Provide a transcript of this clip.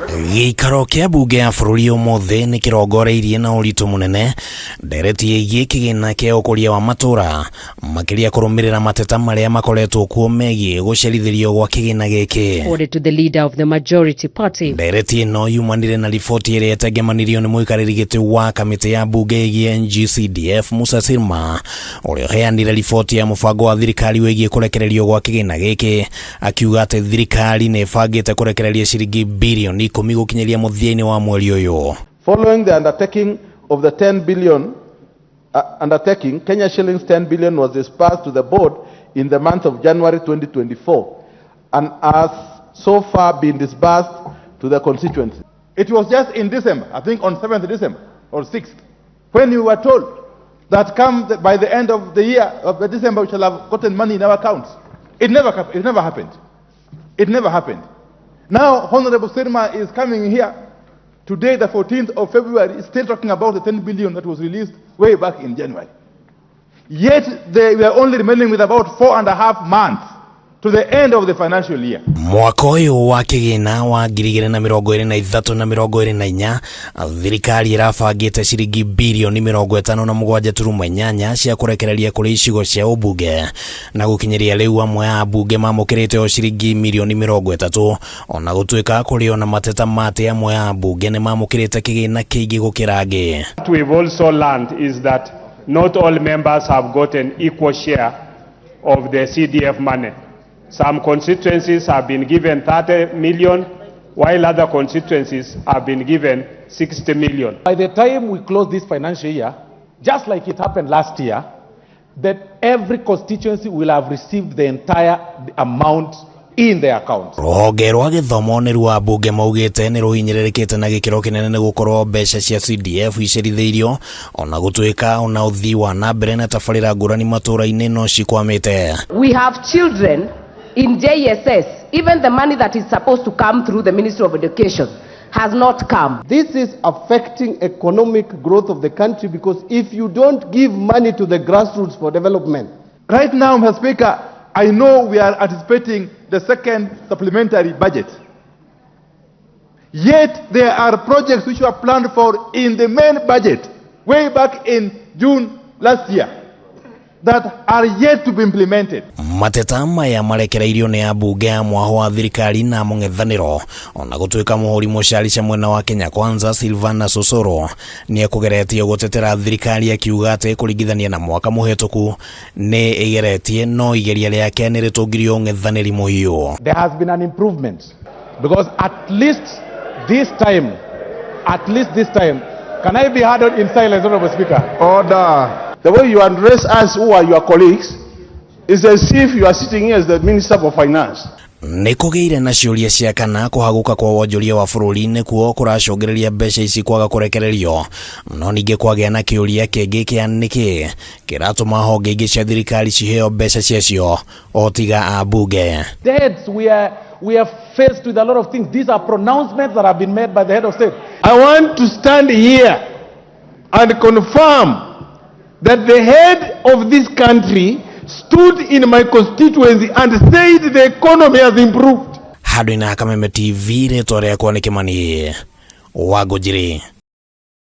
Gĩikaro kĩa mbunge ya bũrũri ũmũthĩ nĩ kĩrongoreirie na ũritũ mũnene ndereti ĩgiĩ kĩgĩna kĩa ũkũria wa matũra, makĩria kũrũmĩrĩra mateta marĩa makoretwo kuo megiĩ gũcerithĩrio gwa kĩgĩna gĩkĩ. According to the leader of the majority party. Ndereti ĩno yumanire na riboti ĩrĩa ĩtengemanirio nĩ mũikarĩri gĩtĩ wa kamĩtĩ ya mbunge ĩgiĩ NGCDF Musa Sirma, ũrĩa ũheanire riboti ya mũbango wa thirikari wĩgiĩ kũrekererio gwa kĩgĩna gĩkĩ, akiuga atĩ thirikari nĩ ĩbangĩte kũrekereria ciringi birioni 10 gũkinyĩria mũthia-inĩ wa mweri ũyũ. Following the undertaking of the 10 billion undertaking, Kenya shillings 10 billion was disbursed to the board in the month of January 2024 and has so far been disbursed to the constituency. It was just in December, I think on 7th December or 6th, when you were told that by the end of the year, of the December, we shall have gotten money in our accounts. It never happened. It never happened. Now, Honorable Sirma is coming here today, the 14th of February, still talking about the 10 billion that was released way back in January. Yet, we are only remaining with about 4.5 months to the end of the financial year. Mwaka ũyũ wa kĩgĩna wa 2023 na 24, thirikari ĩrabangĩte ciringi birioni 57.8 cia kũrekereria kũrĩ icigo cia ũmbunge, na gũkinyĩria rĩu amwe a ambunge mamũkĩrĩte o ciringi mirioni 30, ona gũtuĩka kũrĩ ona mateta ma atĩ amwe a ambunge nĩ mamũkĩrĩte kĩgĩna kĩingĩ gũkĩra angĩ. What we've also learned is that not all members have gotten equal share of the CDF money. Some constituencies have been given 30 million, while other constituencies have been given 60 million. By the time we close this financial year, just like it happened last year, that every constituency will have received the entire amount in their account. Rũhonge rwa gĩthomo nĩ rwa ambunge maugĩte nĩ rũhinyĩrĩrĩkĩte na gĩkĩro kĩnene nĩ gũkorwo mbeca cia CDF icerithĩirio, ona gũtuĩka ona ũthii wa na mbere na tabarĩra ngũrani matũra-inĩ no cikwamĩte. We have children in JSS, even the money that is supposed to come through the Ministry of Education has not come. This is affecting economic growth of the country, because if you don't give money to the grassroots for development. Right now, Mr. Speaker, I know we are anticipating the second supplementary budget. Yet there are projects which were planned for in the main budget way back in June last year that are yet to be implemented. Mateta maya marekereirio nĩ ambunge a mwaho wa thirikari na mũng'ethanĩro, ona gũtuĩka mũhũri mũcarica mwena wa Kenya Kwanza Silvana Sosoro nĩ ekũgeretie gũtetera thirikari, akiuga atĩ kũringithania na mwaka mũhĩtũku nĩ ĩgeretie, no igeria rĩake nĩ rĩtũngirio ũng'ethanĩri mũhiũ. There has been an improvement because at least this time, at least this time, can I be heard in silence, Honorable Speaker? Order. The way you address us who are your colleagues is as if you are sitting here as the Minister for Finance. Nĩ kũgĩire na ciũria cia kana kũhagũka kwa wonjoria wa bũrũri nĩkuo kũracũngĩrĩria mbeca ici kwaga kũrekererio, no ningĩ kwagĩa na kĩũria kĩngĩ kĩa nĩkĩ kĩratũma honge ingĩ cia thirikari ciheo mbeca ciacio o tiga ambunge. Debts, we are faced with a lot of things. These are pronouncements that have been made by the head of state. I want to stand here and confirm that the head of this country stood in my constituency and said the economy has improved. Handũ-inĩ ha Kameme TV, rĩtwa rĩakwa nĩ Kĩmani wa Ngũnjiri.